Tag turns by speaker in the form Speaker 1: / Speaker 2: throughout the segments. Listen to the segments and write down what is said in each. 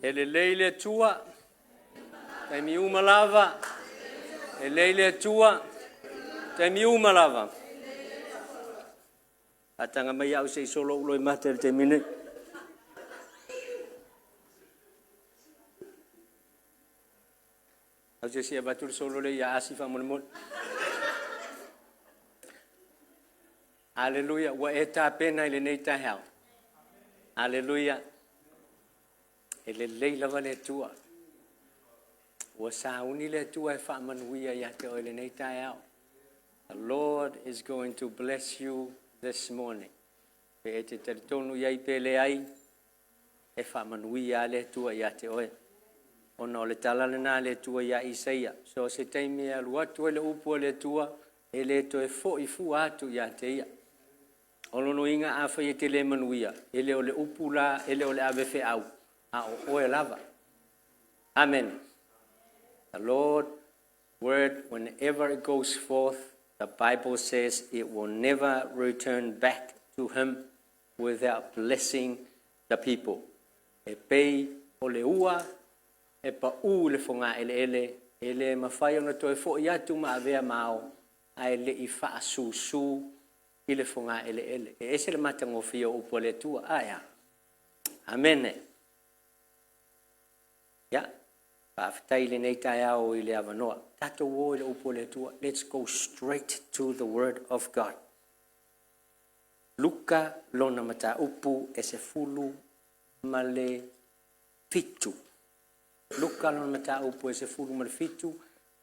Speaker 1: E lelei le Atua, taimi uma lava. E lelei le Atua, taimi uma lava. Faataga mai au se i solo ou loimata i le taimi nei. Au se i avatu le solo lea ia Asi faamolemole. Aleluia, ua e tapena i lenei taeao. Aleluia. E lelei lava le Atua. Ua sauni le Atua e faamanuia ia te oe i lenei taeao. The Lord is going to bless you this morning. Pe e te talitonu i ai pe leai, e faamanuia lava le Atua ia te oe. Ona o le tala lena a le Atua ia Isaia, so o se taimi e alu atu ai le upu a le Atua, e le toe foi fua atu ia te ia. O lona uiga afai e te le manuia, e le o le upu la, e le o le ave feau, a o oe lava. Amen. The Lord word, whenever it goes forth, the Bible says it will never return back to him without blessing the people. E pei o le ua e paū i le fogaeleele, e le mafai ona toe foi atu ma avea ma ao, ae le i faasusu i le fogaeleele. E ese le matagofie o upu a le Atua. Ae a? Amene. Ia, faafetai i lenei taeao i le avanoa. Tatou o i le upu a le Atua. Let's go straight to the word of God. Luka lona mataupu e 17. Luka lona mataupu e 17,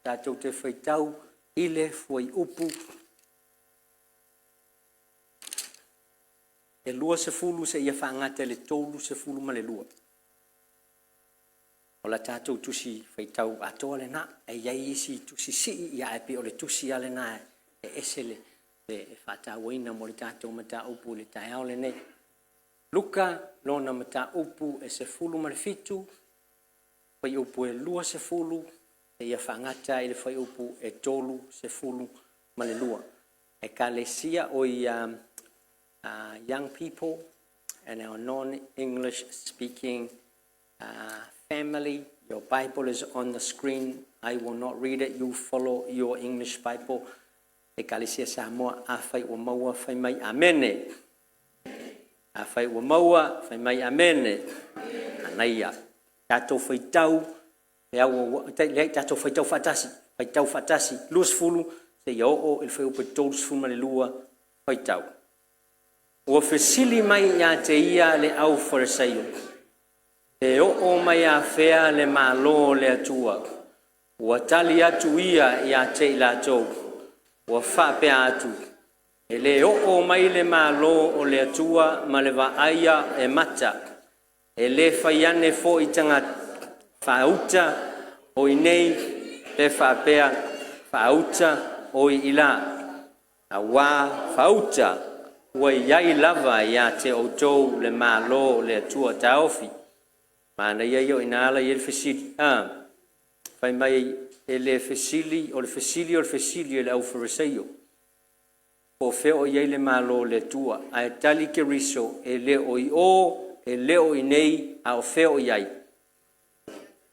Speaker 1: tatou te faitau i le fuaiupu e 20 seia faagata i le 32. O la tatou tusi faitau atoa lena. E i ai isi tusi sii, ia ae pei o le tusi lava lena e ese le faatauaina mo le tatou mataupu i le taeao lenei. Luka lona mataupu e 17, fuaiupu e 20 seia faagata i le fuaiupu e 32. Ekalesia o ia young people and our non-English speaking family, your Bible is on the screen. I will not read it. You follow your English Bible. Ekalesia Samoa, afai ua maua, fai mai amene. Afai ua maua, fai mai amene. Manaia. Tatou faitau, le au, leai, tatou faitau faatasi, faitau faatasi, 20 seia oo i le fuaiupu e 32, faitau. Ua fesili mai ia te ia le au Farisaio, pe oo mai afea le Malo o le Atua. Ua tali atu ia ia te i latou, ua faapea atu, e le oo mai le Malo o le Atua ma le vaaia e mata, e le fai ane foi tagata faauta o i nei pe faapea faauta o i ila, auā faauta ua i ai lava ia te outou le Malo o le Atua. Taofi. Manaia ia o i ina la i ai le fesili. Fai mai e le fesili, o le fesili o le fesili e le au Fariseio, po o fea o i ai le Malo o le Atua, ae tali Keriso, e le o i o, e le o i nei, a o fea o i ai?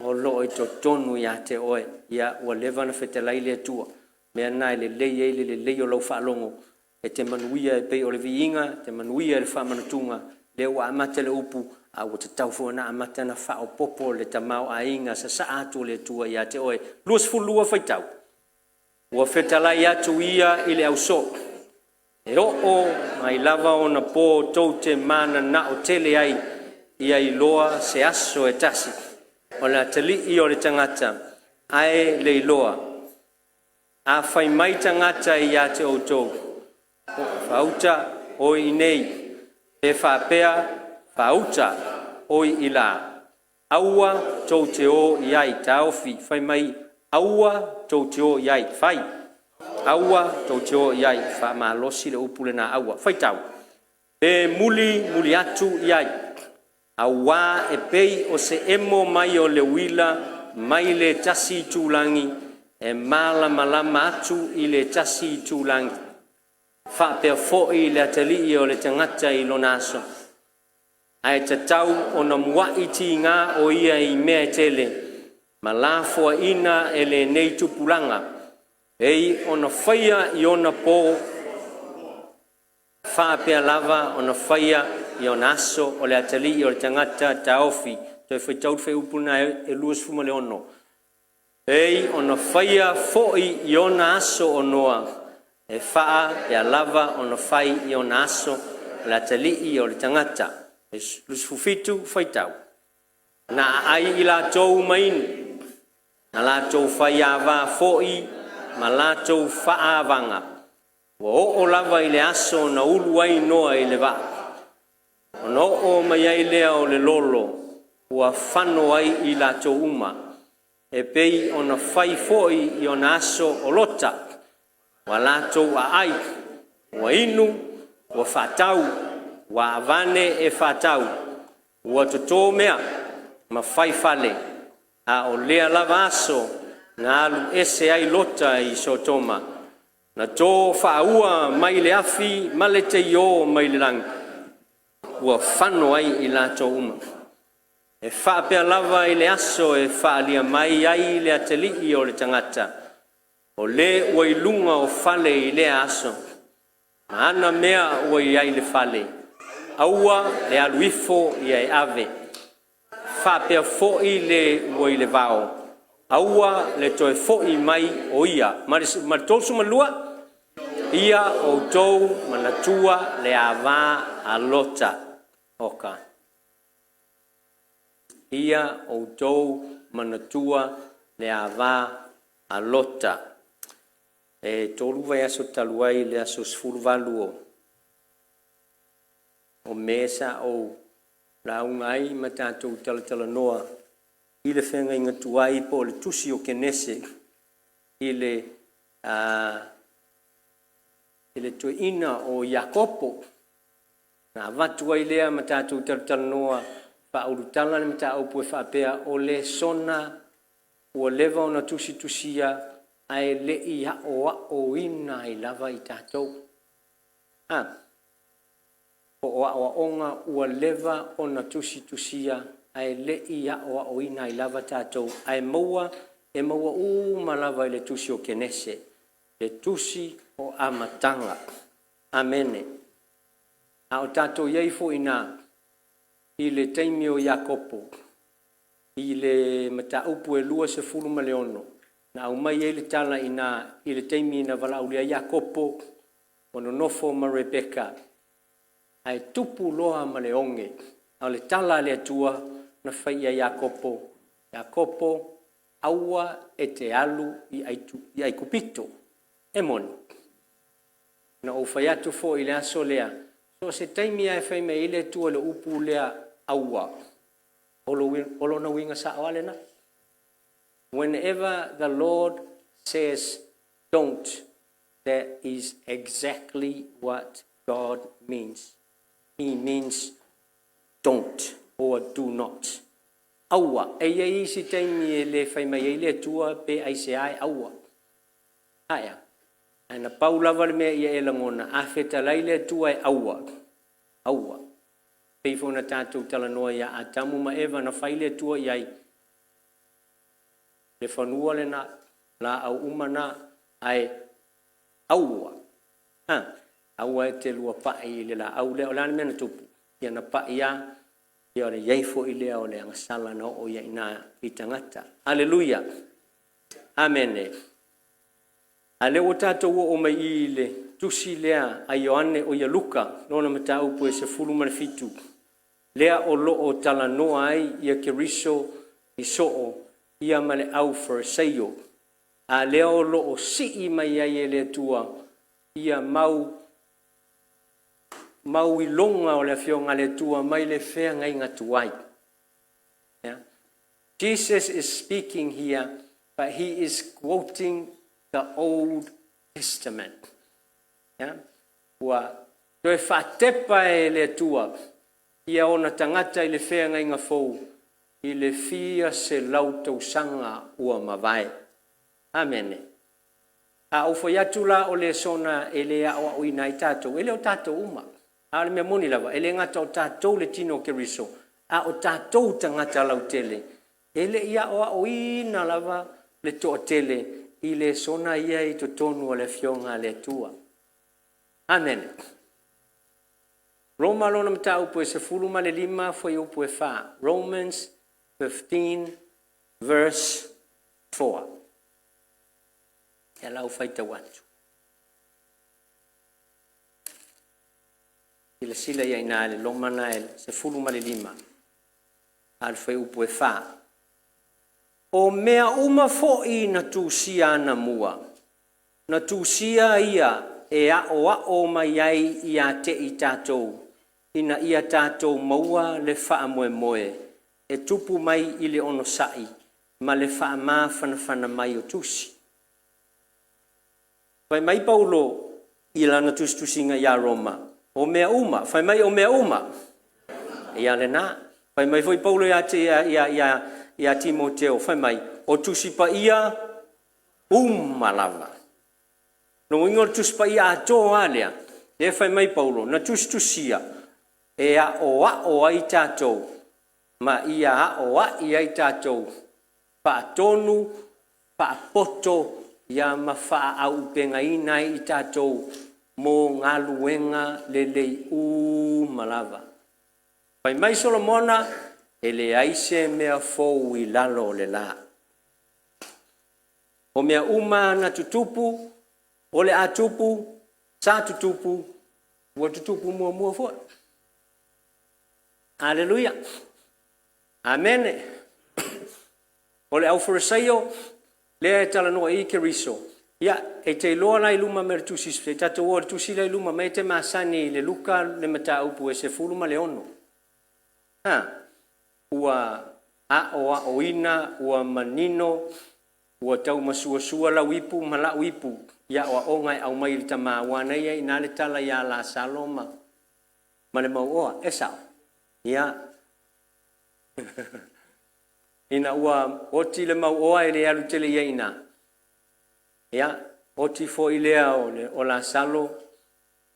Speaker 1: O lo o i totonu ia te oe. Ia, ua leva ona fetalai le Atua. Mea lena e lelei ai le lelei o lau faalogo, e te manuia e pei o le viiga, e te manuia i le faamanatuga, lea ua amata le upu, a ua tatau foi ona amata ona faaopoopo le tamaoaiga sasaa atu o le Atua ia te oe. 22 faitau. Ua fetalai atu ia i le ausoo, e oo mai lava ona po tou te mananao tele ai ia iloa se aso e tasi o le atalii o le tagata, ae le iloa. A fai mai tagata ia te outou, faauta o i nei, pe faapea faauta o i ila, aua tou te o i ai. Taofi. Fai mai aua tou te o i ai. Fai. Aua tou te o i ai. Faamalosi le upu lena aua. Faitau. Pe muli muli atu i ai, auā e pei o se emo mai o le uila mai le tasi itulagi e malamalama atu i le tasi itulagi, faapea foi le atalii o le tagata i lona aso. Ae tatau ona mua'i tiga o ia i mea e tele ma lafoaina e lenei tupulaga, e pei ona faia i ona po, faapea lava ona faia i ona aso o le atalii o le tagata taofi. Toe faitau le fuaiupu lena e 26. E pei ona faia foi i ona aso o Noa, e faapea lava ona fai i ona aso o le atalii o le tagata. 27 faitau. Na aai i latou ma inu, na latou faiava foi ma latou faaavaga, ua oo lava i le aso na ulu ai Noa i le vaa, ona oo mai ai lea o le lolo ua fano ai i latou uma, e pei ona fai foi i ona aso o Lota, ua latou aai, ua inu, ua faatau, ua avane e faatau, ua toto mea ma fai fale, a o lea lava aso na alu ese ai Lota i Sotoma, na to faaua mai le afi ma le teiō mai le lagi, ua fano ai i latou uma. E faapea lava i le aso e faaalia mai ai le Atalii o le tagata, o le ua i luga o fale i lea aso, ma ana mea ua i ai i le fale, aua le alu ifo ia e ave. Faapea foi le ua i le vao, aua le toe fo'i mai o ia. Ma le 32, ia outou manatua le ava a Lota. Oka. Ia outou manatua le ava a Lota. E 3 vaiaso talu ai le aso 18 o Me sa ou lauga ai ma tatou talatalanoa i le feagaiga tuai po o le tusi o Kenese i le toeaina o Iakopo. Na avatu ai lea ma tatou talatalanoa faaulutala le mataupu e faapea o lesona ua leva ona tusitusia ae le i aoaoina ai lava i tatou. Po o aoaoga ua leva ona tusitusia ae le i aoaoina ai lava tatou, ae maua e maua uma lava i le tusi o Kenese, le tusi o Amataga. Amene. A o tatou i ai foi i ina i le taimi o Iakopo i le mataupu e 26 na aumai ai le tala i ina i le taimi na valaaulia ai Iakopo ua nonofo ma Rebeka ae tupu loa ma le oge. A o le tala a le Atua na fai ia Iakopo, Iakopo aua e te alu i Aikupito. E moni. Na ou fai atu foi i le aso lea, so o se taimi lava e fai mai ai le Atua i le upu lea aua, o lona uiga sao lava lena. Whenever the Lord says don't, that is exactly what God means. He means don't or do not. Aua. E i ai isi taimi e le fai mai ai le Atua pe aisea e aua. Aea. Ae na pau lava le mea ia e lagona, a fetalai le Atua e aua, aua. Pei foi ona tatou talanoa ia Atamu ma Eva na fai le Atua i ai, le fanua lena, laau uma na, ae aua, aua e te lua pai i le laau lea. O le a le mea na tupu? Ia na pai lava, ia ona i ai foi lea o le agasala na oo i ai i ina i tagata. Aleluia! Amene. A o lea ua tatou oo mai i le tusi lea a Ioane, o ia Luka, lona mataupu e 17, lea o lo o talanoa ai ia Keriso i soo ia ma le au Fariseio, a lea o lo o sii mai ai e le Atua ia mau iloga o le Afioga a le Atua mai le feagaiga tuai. Yeah. Jesus is speaking here, but he is quoting the Old Testament. Yeah. Ua toe faatepa e le Atua ia ona tagata i le feagaiga fou i le fia selau tausaga ua mavae. Amene. A ou fai atu la o lesona e le aoaoina ai tatou, e le o tatou uma. A o le mea moni lava, e le gata o tatou le tino o Keriso, a o tatou tagata lautele, e le i aoaoina lava le toatele i lesona ia i totonu o le Afioga a le Atua. Amene. Roma lona mataupu e 15 fuaiupu e 4. Romans 15 verse 4. Ia lau faitau atu. Silasila ia ina le Roma na e 15 a le fuaiupu e 4. O mea uma foi na tusia anamua, na tusia ia e aoao mai ai ia te i tatou, ina ia tatou maua le faamoemoe e tupu mai i le onosai ma le faamafanafana mai o Tusi. Fai mai Paulo i lana tusitusiga ia Roma, o mea uma, fai mai o mea uma, ia lena. Fai mai foi Paulo ia, ia, ia, ia Timoteo, fai mai, o Tusi Paia uma lava. Lona uiga o le Tusi Paia atoa lava lea, lea fai mai Paulo, na tusitusia e aoao ai tatou ma ia aoai ai tatou, faatonu, faapoto ia ma faaauupegaina ai i tatou mo galuega lelei uma lava. Fai mai Solomona, e leai se mea fou i lalo o le la. O mea uma na tutupu, o le a tupu, sa tutupu, ua tutupu muamua foi. Aleluia. Amene. O le aufarisaio lea e talanoa i Keriso, ia, e te iloa la i luma mai o le tusi, e tatou o i le tusi la i luma mai e te masani i le Luka le mataupu e 16. Ha, ua aoaoina, ua manino, ua taumasuasua lau ipu ma la'u ipu i aoaoga e aumai i le tama, aua na ia i ina le tala ia Lasalo ma ma le mauoa, e sao? Ia. Ina ua oti le mauoa e le alu tele i ai i ina. Ia, oti foi lea o, le, o Lasalo,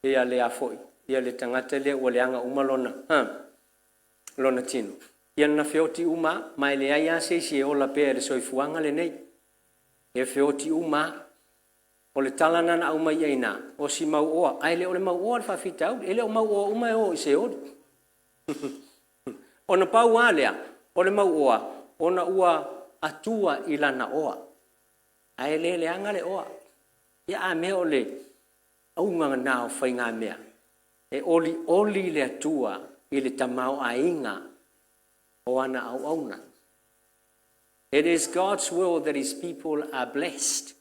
Speaker 1: ia lea foi, ia le tagata lea ua leaga uma lona, ha, lona tino. Ia na feoti uma, ma e leai lava se isi e ola pea i le soifuaga lenei. E feoti uma lava. O le tala lena na aumai ai ina, o si mauoa, ae le o le mauoa le faafitauli, e le o mauoa uma e o i Seoli. Ona pau lava lea, o le mauoa, ona ua atua i lana oa, ae le leaga le oa. Ia a mea o le auga lena o faigamea, e olioli le Atua i le tamaoaiga o ana auauna. It is God's will that his people are blessed.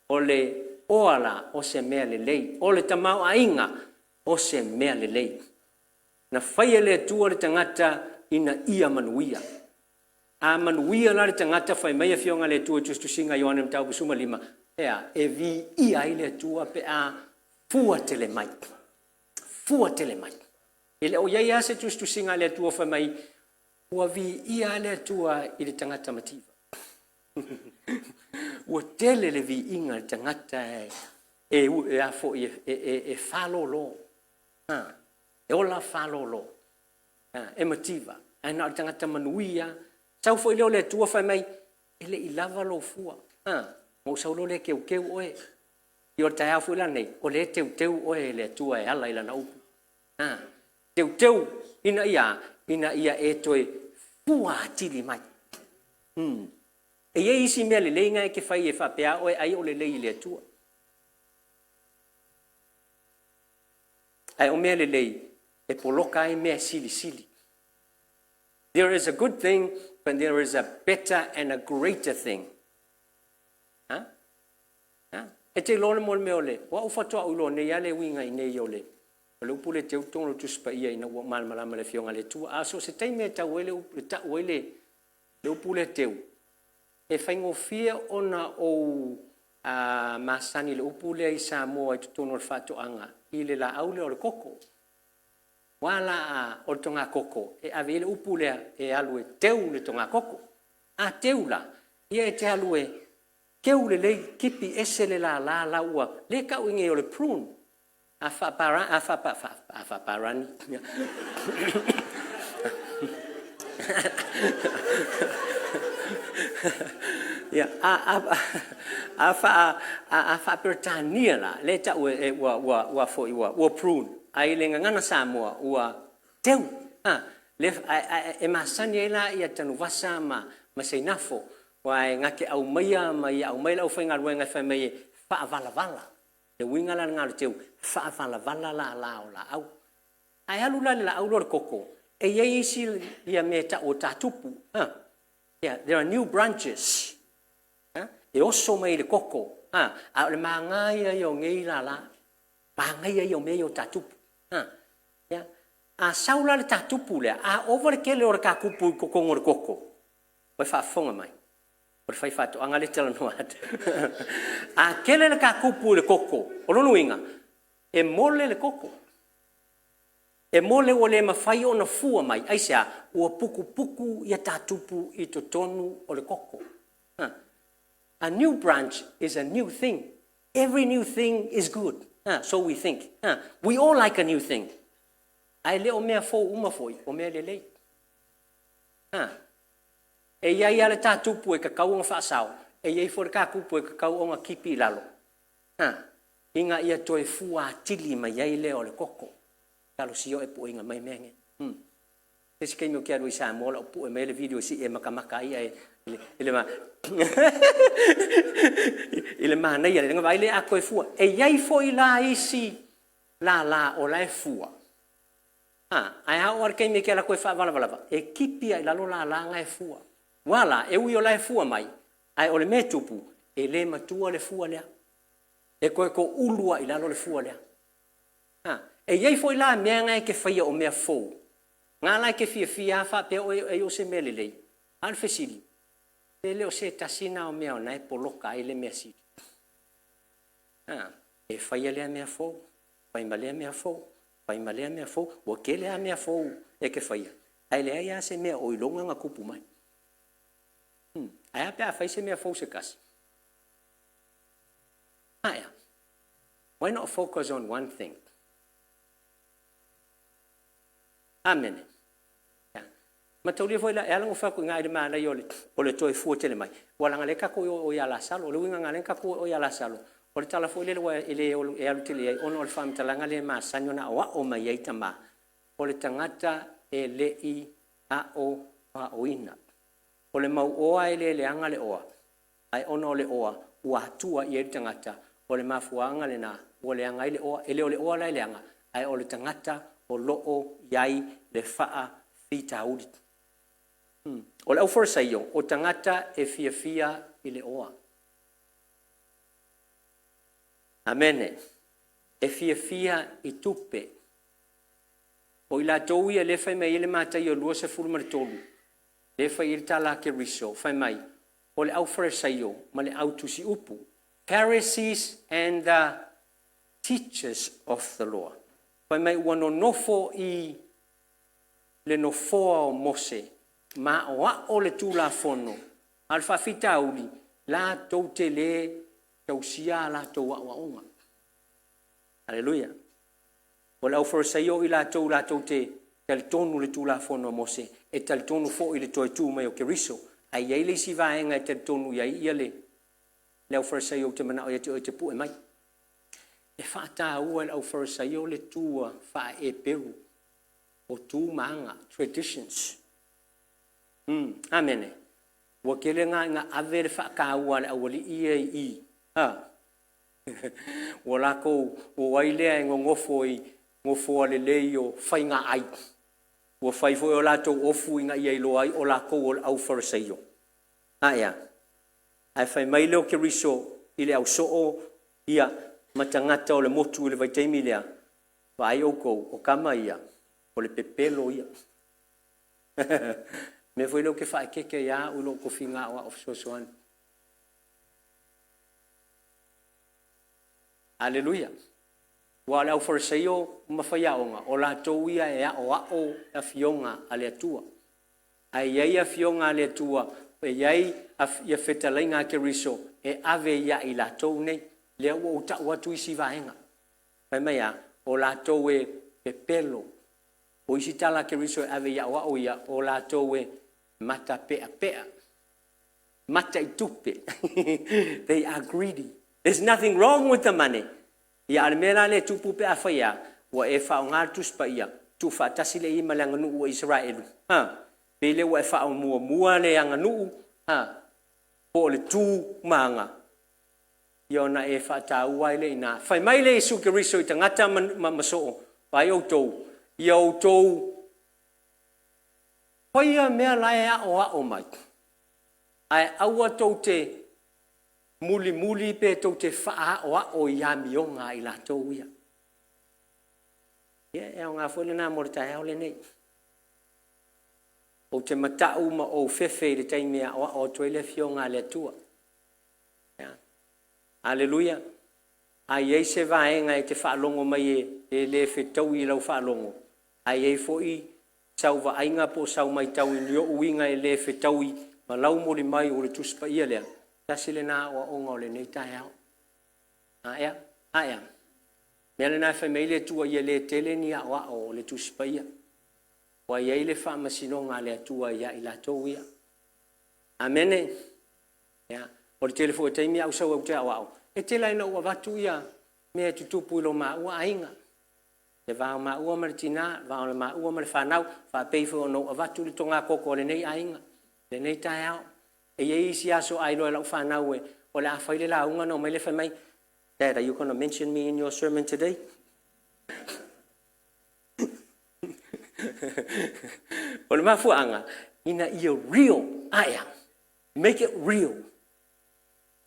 Speaker 1: O le oa la o se mea lelei, o le tamaoaiga o se mea lelei. Na fai e le Atua le tagata ina ia manuia. A manuia la le tagata, fai mai Afioga a le Atua i Tusitusiga a Ioane Mataupu 15, e a? E viia ai le Atua pe a fua tele mai. Fua tele mai. E le o i ai lava se tusitusiga a le Atua fai mai, ua viia le Atua i le tagata mativa. Ua tele le viiga i le tagata e, e, e, a foi, e, e, e, e falolo. Ha, e ola falolo. Ha, e mativa. Ae na o le tagata manuia. Sau foi lea o le Atua fai mai, e le i lava lou fua. Ha, ma ou sau loa lea e teuteu oe. I o le taeao foi la nei, o lea e teuteu oe e le Atua e ala i lana upu. Ha, teuteu ina ia, ina ia e toe fua atili mai. E i ai isi mea lelei na e te fai e faapea oe ai o lelei i le Atua. Ae o mea lelei e poloka ai mea silisili. There is a good thing, but there is a better and a greater thing. Ha? Ha? E te iloa le mo le mea o le, o au faatoa ou iloa nei a le uiga i nei o le, o le upu le teu totonu o le Tusi Paia ina ua malamalama le Afioga a le Atua. A so o se taimi e tau ai le upu, e tau ai le, le upu lea teu, e faigofie ona ou a, masani i le upu lea i Samoa i totonu o le faatoaga i le laau lea o le koko. Ua la a, o le togakoko, e ave i ai le upu lea e alu e teu le togakoko. A teu la, ia e te alu e teu lelei, kipi ese le lala la ua, lea e tau i nei o le prune. A faapara, a faapa, a faaparani. Ia, a, a, a, a, a faa-Peretania la, lea e tau e, ua, ua, ua foi, ua, ua prune, ae i le gagana Samoa, ua teu. A, le, a, e masani ai la ia tanuvasa ma, ma seinafo, aua e gate aumaia ma ia aumai le aufaigaluega e fai mai e faavalavala. Le uiga la lena o le teu, faavalavala lala o laau. Ae alu la i le laau lea o le koko, e i ai isi ia mea e tau o tatupu. Ha? Yeah, there are new branches. Ha? E oso mai i le koko. Ha? A o le māgaia ia o nei lala. Māgaia ia o mea ia o tatupu. Ha? Yeah. A sau la le tatupu lea, a ova le tele o le tatupu i totonu o le koko, ua e faafofoga mai, o le faifaatoaga lea e talanoa atu. A tele le tatupu i le koko, o lona uiga, e mole le koko. E mole ua le mafai ona fua mai. Aisea? Ua pukupuku ia tatupu i totonu o le koko. A new branch is a new thing. Every new thing is good. So we think. We all like a new thing. Ae le o mea fou uma foi o mea lelei. E i ai lava le tatupu e tatau ona faasao, e i ai foi le tatupu e tatau ona kipi i lalo. Ina ia toe fua atili mai ai lea o le koko. Talosia oe pueina mai mea nei. Se isi taimi ou te alu i Samoa o lau pue mai le video si e makamaka ai i le, i le, i le manaia le vaai lea a toe fua. E i ai foi la isi lala o la e fua. A, ae a oo lava i le taimi e te alu atu e faavalavalava, e kipi lava i lalo lala na e fua. Ua la, e ui o la e fua mai, ae o le mea e tupu, e le matua le fua lea. E toe toulu lava i lalo le fua lea. A, e i ai foi la mea na e te faia o mea fou, na la e te fiafia lava faapea oe ai o se mea lelei. A o le fesili, pe le o se tasi na o mea o na e poloka ai le mea sili? A, e faia lea mea fou, fai ma lea mea fou, fai ma lea mea fou, ua tele lava mea fou e te faia, ae leai lava se mea o iloga ona tupu mai. Ae a pe a fai se mea fou se tasi? Ae a? Why not focus on one thing? Amene. Mataulia foi la, e ala ona fai atu i ina i le manaia o le, o le toe fua tele mai, ua leaga lea tatou i o ia Lasalo. O le uiga na ala ai ona tatou o ia Lasalo, o le tala foi lele ua e le e alu tele i ai ona o le faamatalaga lea e masani ona aoao mai ai tama, o le tagata e le i aoaoina. O le mau oa e le leaga le oa, ae ona o le oa ua atua i ai le tagata, o le mafuaaga lena ua leaga ai le oa. E le o le oa la e leaga, ae o le tagata o lo o i ai le faafitauli. O le aufarisaio, o tagata e fiafia i le oa. Amene. E fiafia i tupe. O i latou ia lea e fai mai ai le Mataio 23, lea e fai ai le tala a Keriso, fai mai, o le aufarisaio ma le autusiupu, Pharisees and the teachers of the law. Fai mai ua nonofo i le nofoa o Mose ma aoao le Tulafono, a o le faafitauli, latou te le tausia a latou aoaoga. Aleluia. O le aufarisaio o i latou latou te talitonu i le Tulafono a Mose, e talitonu foi i le toe tu mai o Keriso, ae i ai le isi vaega e talitonu i ai ia le le aufarisaio ou te manao ia te oe e te pue mai. E faataua e le aufarisaio le tu a faa-Eperu, o tu ma aga, traditions. Amene. Ua tele na ina ave le faataua a le aualii ia i i. Ha. Ua latou o ai lea e nonofo i nofoa lelei o faiga ai. Ua fai foi o latou ofu ina ia iloa ai o latou o le aufarisaio. Ae a? Ae fai mai lea o Keriso i le au soo ia ma tagata o le motu i le vaitaimi lea, Vaai outou, o tama ia, o le pepelo ia. Mea foi lea ou te faaeteete ai lava au i lou tofiga aoao fesoasoani. Aleluia! Aua o le aufarisaio ma faiaoga, o latou ia e aoao afioga a le Atua. Ae i ai afioga a le Atua, e i ai ia fetalaiga a Keriso e ave ia i latou nei. Lea ua ou tau atu isi vaega. Fai mai a? O latou e pepelo. O isi tala a Keriso e ave i aoao ia, o latou e matapeapea, mata i tupe. They are greedy. There's nothing wrong with the money. Ia, a o le mea la lea e tupu pe afai a, ua e faaaoga le Tusi Paia, tuufaatasi le i ma le aganuu a Isaraelu, ha, pei lea ua e faamuamua le aganuu, ha, po o le tu ma aga, ia ona e faataua ai lea i ina. Fai mai le Iesu Keriso i tagata ma, ma, ma soo, vaai outou, ia outou faia mea la e aoao mai, ae aua tou te mulimuli pe tou te faaaoao i amioga a i latou ia. Ia, e aoga foi lena mo le taeao lenei. Ou te mata'u ma ou fefe i le taimi e aoao atu ai le Afioga a le Atua. Aleluia! A i ai se vaega e te faalogo mai e le fetaui i lau faalogo, a i ai foi sau vaaiga po o sau matau i ni ou uiga e le fetaui ma lau molimai o le Tusi Paia lea, tasi lena aoaoga o lenei taeao. Aea, aea. Mea lena e fai mai ai le Atua ia le tele ni aoao o le Tusi Paia. Ua i ai le faamasinoga a le Atua ia i latou ia. Amene. Ia, o le tele foi o taimi a ou sau ou te aoao, e tele lava ina ou avatu ia mea e tutupu i lo maua aiga. Le va o maua ma le tina, le va o maua ma le fanau, faapei foi ona ou avatu le togatogo a lenei aiga, lenei taeao. E i ai isi aso a iloa e lau fanau e o le a fai le lauga ona omai lea fai mai, Dad, are you going to mention me in your sermon today? O le mafuaaga, ina ia real, ae a, make it real.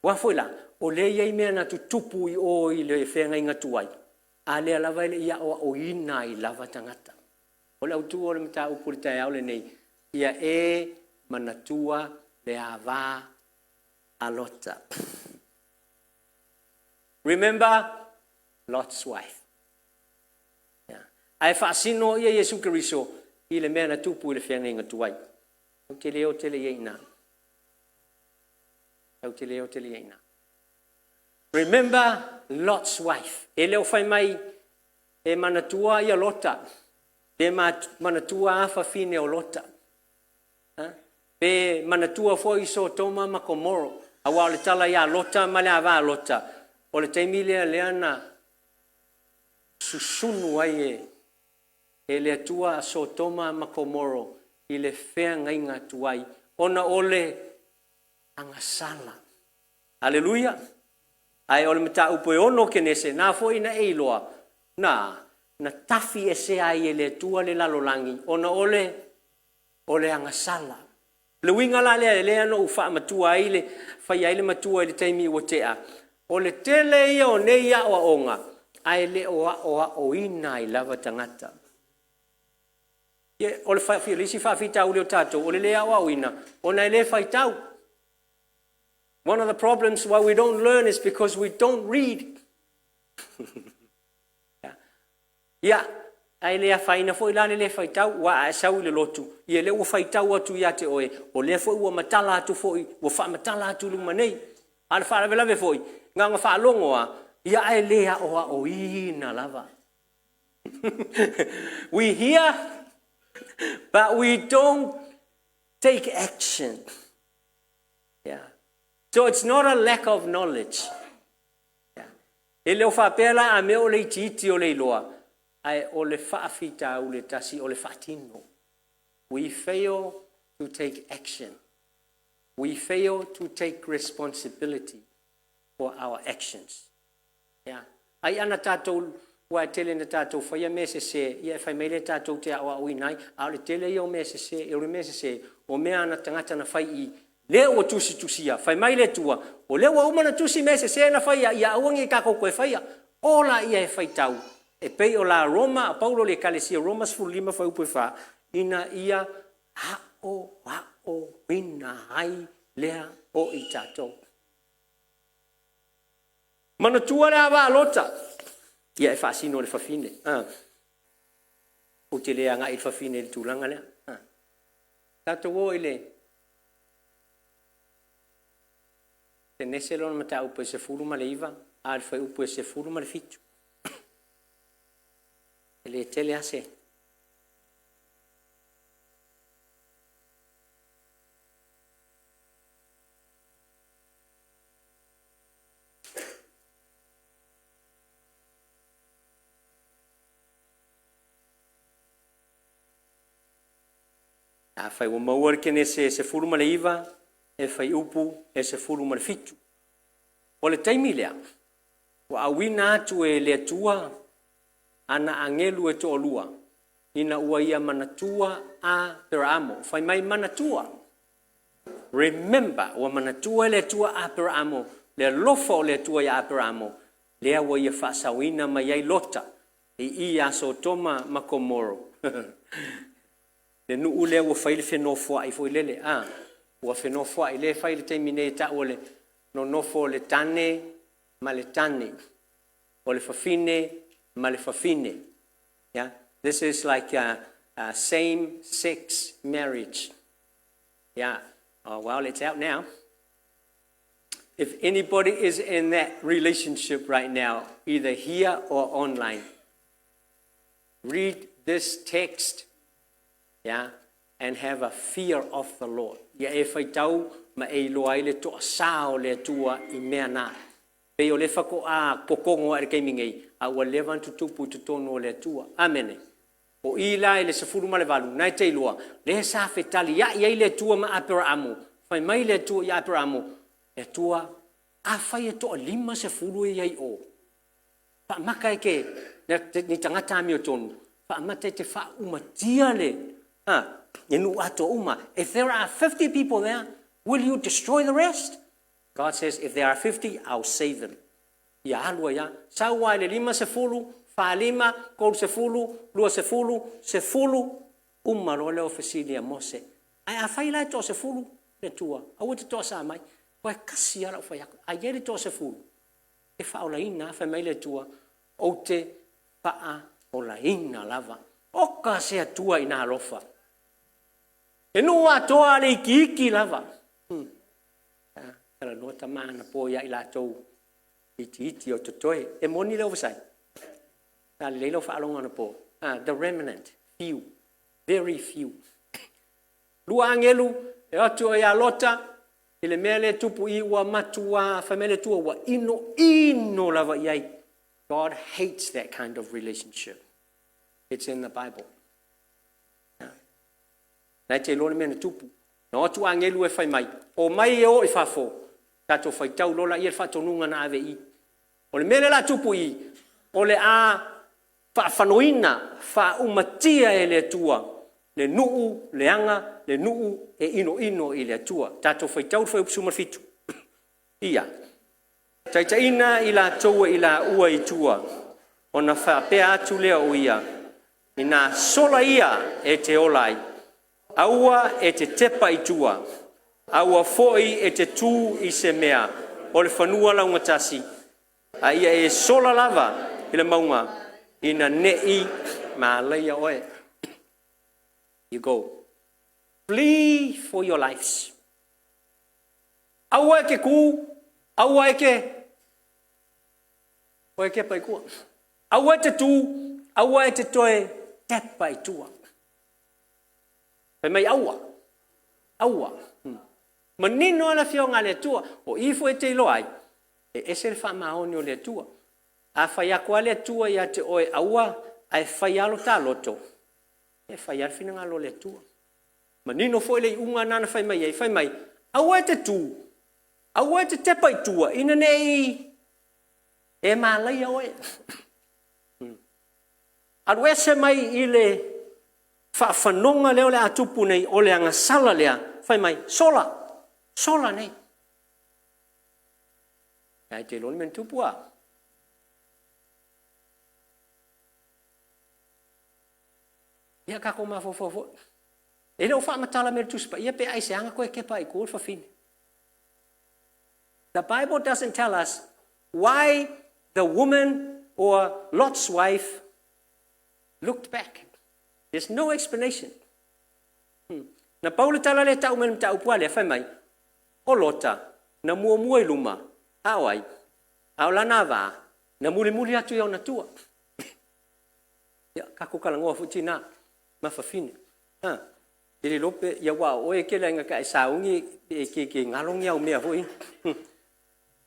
Speaker 1: Aua foi la, o lea e i ai mea na tutupu i o i le feagaiga tuai, a lea lava e le i aoaoina ai lava tagata. O le autu o le mataupu i le taeao lenei, ia e manatua le ava a Lota. Remember Lot's wife. Ae faasino ia Iesu Keriso i le mea na tupu i le feagaiga tuai. Ou te le o tele i ai i ina. Ou te le o tele i ai i ina. Remember Lot's wife. E le o fai mai e manatua ia Lota, pe manatua afafine o Lota. Pe manatua foi Sotoma ma Komoro, aua o le tala ia Lota ma le ava a Lota, o le taimi lea lea na susunu ai e e le Atua a Sotoma ma Komoro i le feagaiga tuai, ona o le agasala. Aleluia! Ae o le mataupu e ono Kenese, na foi na e iloa, na, na tafi esea ai e le Atua le lalolagi, ona o le, o le agasala. O le uiga la lea, lea na ou faamatua ai le, faia ai le matua i le taimi ua tea, o le tele ia o nei aoaoga, ae le o aoaoina ai lava tagata. O le, le isi faafitauli o tatou, o le le aoaoina, ona e le faitau. One of the problems why we don't learn is because we don't read. Ia, ae le afaina foi la le le faitau, aua a e sau i le lotu, ia lea ua faitau atu ia te oe, o lea foi ua matala atu foi, ua faamatala atu i luma nei. A o le faalavelave foi, na ona faalogo lava, ia ae le aoaoina lava. We hear, but we don't take action. Yeah. So it's not a lack of knowledge. E le o faapea la a mea o le itiiti o le iloa, ae o le faafitauli e tasi o le faatino. We fail to take action. We fail to take responsibility for our actions. Yeah. Ai ana tatou, ua e tele na tatou faia mea sese, ia e fai mai lea tatou te aoaoina ai, a o le tele ia o mea sese, o le mea sese, o mea ana tagata na fai i lea ua tusitusia, fai mai le Atua, o lea ua uma ona tusi mea sese na faia, ia aua ne i tatou toe faia. O laia e faitau, e pei o la Roma, a Paulo i le Ekalesia Roma 15 fuaiupu e 4, ina ia aoaoina ai lea o i tatou. Manatua le ava a Lota, ia e faasino i le fafine. Ah. Ou te le agai i le fafine i le tulaga lea. Ah. Tatou o i le Kenese lona mataupu e 19 a o le fuaiupu e 17. E le tele lava se. Afai ua maua le Kenese 19 e fuaiupu e 17. O le taimi lea, ua auina atu e le Atua ana agelu e toalua, ina ua ia manatua Aperaamo. Fai mai manatua. Remember, ua manatua e le Atua Aperaamo, le alofa o le Atua ia Aperaamo, lea ua ia faasaoina mai ai Lota i i ia Sotoma ma Komoro. Le nuu lea ua fai le fenofoai foi lele, a, ua fenofoai, lea e fai i le taimi nei e tau o le nonofo o le tane ma le tane, o le fafine ma le fafine. Yeah? This is like a same sex marriage. Yeah. Oh, well, it's out now. If anybody is in that relationship right now, either here or online, read this text, yeah, and have a fear of the Lord. Ia e faitau ma e iloa ai le toasā o le Atua i mea na. Pei o le faatoa kokogo ae le taimi nei, a ua leva ona tutupu i totonu o le Atua. Amene. O i la i le 18, na e te iloa, lea sa fetaliai ai le Atua ma Aperaamo. Fai mai le Atua i Aperaamo, le Atua, afai e toa-50 e i ai o, faamata e ke, ni tagata amiotonu, faamata e te faaumatia le, ha, le nuu atoa uma. If there are 50 people there, will you destroy the rest? God says, if there are 50, I'll save them. Ia alu ai lava. Sau lava i le 50, 45, 30, 20, 10, uma loa lea o fesili a Mose. Ae afai la e toa-10 le Atua, aua e te toasa mai, aua e tasi lava lau fai atu. A i ai le toa-10, e faaolaina lava, fai mai le Atua, ou te faaolaina lava. Oka se Atua ina alofa. E nuu atoa a le ikiiki lava. Hmm. Talanoa tama anapo ia i latou itiiti o totoe. E moni le oversight. Sa lelei lau faalogo anapo. Ah, the remnant, few, very few. Lua agelu e o atu ia Lota i le mea lea e tupu i ua matua fai mai le Atua ua ino ino lava i ai. God hates that kind of relationship. It's in the Bible. Na e te iloa le mea na tupu. Na o atu agelu e fai mai, o mai e o i fafo, tatou faitau loa laia le faatonuga na ave i. O le mea lea la tupu i, o le a faafanoina, faaumatia e le Atua le nuu leaga, le nuu e inoino i le Atua. Tatou faitau le fuaiupu 17. Ia taitaiina i latou e i laua i tua, ona faapea atu lea o ia, ina sola ia e te ola ai, aua e te tepa i tua, aua foi e te tū i se mea o le fanua laugatasi, a ia e sola lava i le mauga, ina ne'i malaia oe. You go. Flee for your lives. Aua e ke kū, aua e ke oe kepa i tua. Aua e te tū, aua e te toe tepa i tua. Fai mai aua, aua. Manino lava le Afioga a le Atua, o i foi e te iloa ai, e ese le faamaoni o le Atua. A fai atu lava le Atua ia te oe aua, ae fai lava lo ta loto, e fai lava le finagalo o le Atua. Manino foi le iuga na na fai mai ai, fai mai, aua e te tū, aua e te tepa i tua, ina ne i e malaia oe. Alu ese mai i le faafanoga lea o le a tupu nei, o le agasala lea, fai mai, sola, sola nei. Ae te iloa le mea na tupu a? Ia tatou mafaufau foi. E le o faamatala mai e le Tusi Paia pe aisea na toe tepa ai i tua le fafine. The Bible doesn't tell us why the woman or Lot's wife looked back. There's no explanation. Na pau le tala lea e tau mai le mataupu a lea, fai mai, o Lota, na muamua i luma, a o ai? A o lana va, na mulimuli atu i ona tua. Ia, tatou talanoa foi tina ma fafine. Ha, e le iloa pe, ia aua o oe e te le ka e sauni e te galo ni au mea foi.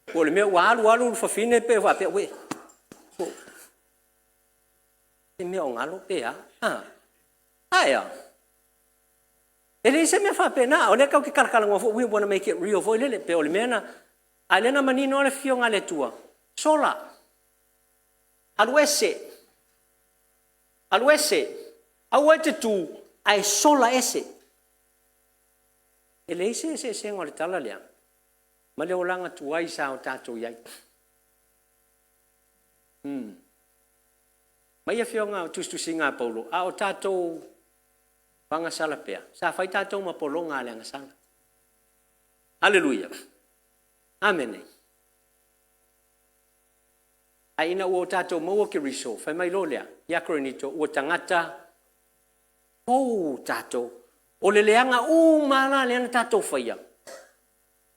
Speaker 1: Po o le mea ua alu alu le fafine pe faapea, uei, se mea o galo pe a? Ha, ae a? E leai se mea faapena, o lea tatou te talatalanoa foi, we wanna make it real foi lele, pe o le mea na, a o lea na manino lava le Afioga a le Atua, sola, alu ese, alu ese, aua e te tu, ae sola ese. E leai se eseesega o le tala lea ma le olaga tuai sa o tatou i ai. Mai afioga o tusitusiga a Paulo, a o tatou agasala pea, sa fai tatou ma pologa a le agasala. Aleluia. Amene. Ae ina ua o tatou maua Keriso, fai mai loa lea ia Korinito, ua tagata fou tatou. O le leaga uma lava lea na tatou faia,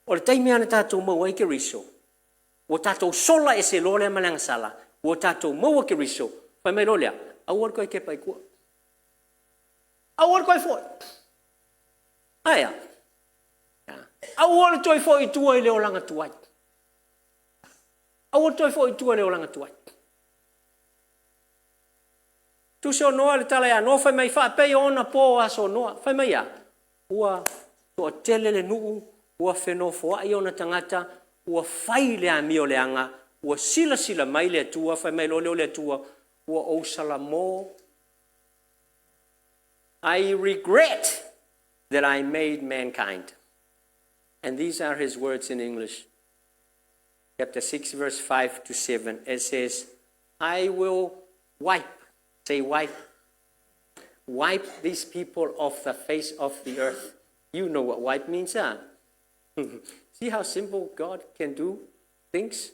Speaker 1: o le taimi lava na tatou maua ai Keriso, ua tatou sola ese loa lea ma le agasala, ua tatou maua Keriso, fai mai loa lea, aua le toe tepa i tua. Aua le toe foi. Ae a? Aua le toe foi i tua i le olaga tuai. Aua le toe foi i tua i le olaga tuai. Tusi o Noa le tala ia Noa fai mai faapei o ona po o aso o Noa. Fai mai a? Ua toatele le nuu, ua fenofoai ona tagata, ua fai le amio leaga, ua silasila mai le Atua, fai mai loa lea o le Atua, ua ou salamo. I regret that I made mankind. And these are his words in English. Chapter 6, verse 5 to 7. It says, I will wipe, say wipe, wipe these people off the face of the earth. You know what wipe means, huh? See how simple God can do things?